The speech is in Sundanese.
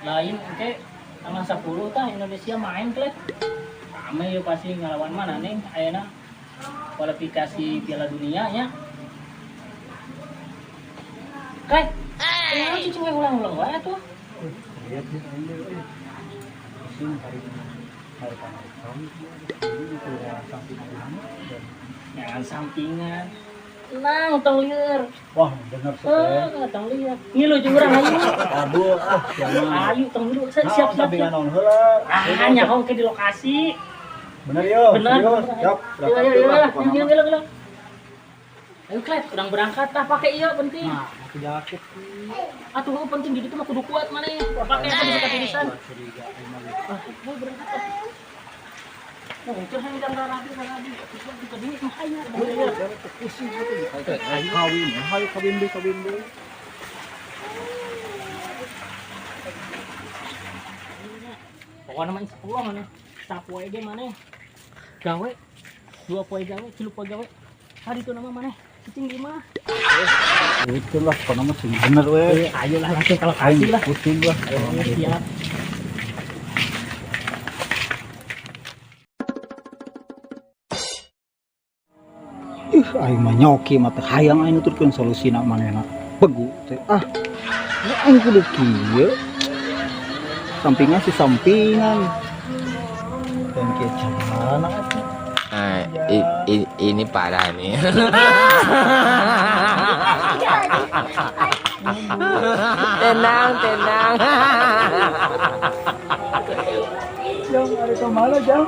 Lain engke tanggal 10 tah Indonesia main klek. Rame ya pasti ngelawan mana nih ayeuna kualifikasi Piala Dunia nya. Klek. Kenapa cicing we ulang-ulang wae atuh? Lihat nih aing deh, euy. Pusing hari hari kamari kami ini kuliah sampingan dan Jangan sampingan. Tenang, tong lieur. Wah, bener sih. Eh, tong lieur. Ngilu jeung urang ayo. Aduh, ah, jangan. Ayo tong lieur. Siap siap siap. Sampingan naon heula. Ah, nyaho ke di lokasi. Bener yo, Bener. serius. Siap, Ayo, ayo, berangkat ayo, lah, ayo, pokoknya ngilu, mah. ngilu, ngilu. Ayo, Klet, urang berangkat tah pakai ieu penting. Nah, aku jaket. Atuh oh, penting di ditu mah kudu kuat maneh. Pakai apa bisa katirisan. Curiga aing mah. Ah, mau berangkat tah. Oh, itu hayang jam rabi rabi. Terus kita duit mah hayu. Pusing atuh. Kawin, hayu kawin deui, kawin deui. Pokoknya mah insya Allah maneh. Sapoe ge maneh. Gawe dua poe gawe, tilu poe gawe. Hari itu nama maneh. Cicing di imah. Itu lah, pokoknya mah sing bener we. Eh, ayolah langsung ke lokasi Aing lah. pusing lah. Ayo, siap. Ih, aing mah nyoki mah teh hayang aing nuturkeun solusina manehna. Begu teh. Ah. Ya aing kudu kieu. Sampingan si sampingan. Dan kieu carana atuh. Ah, ini parah nih. Tenang, tenang. Jang, ada ke mana, Jang?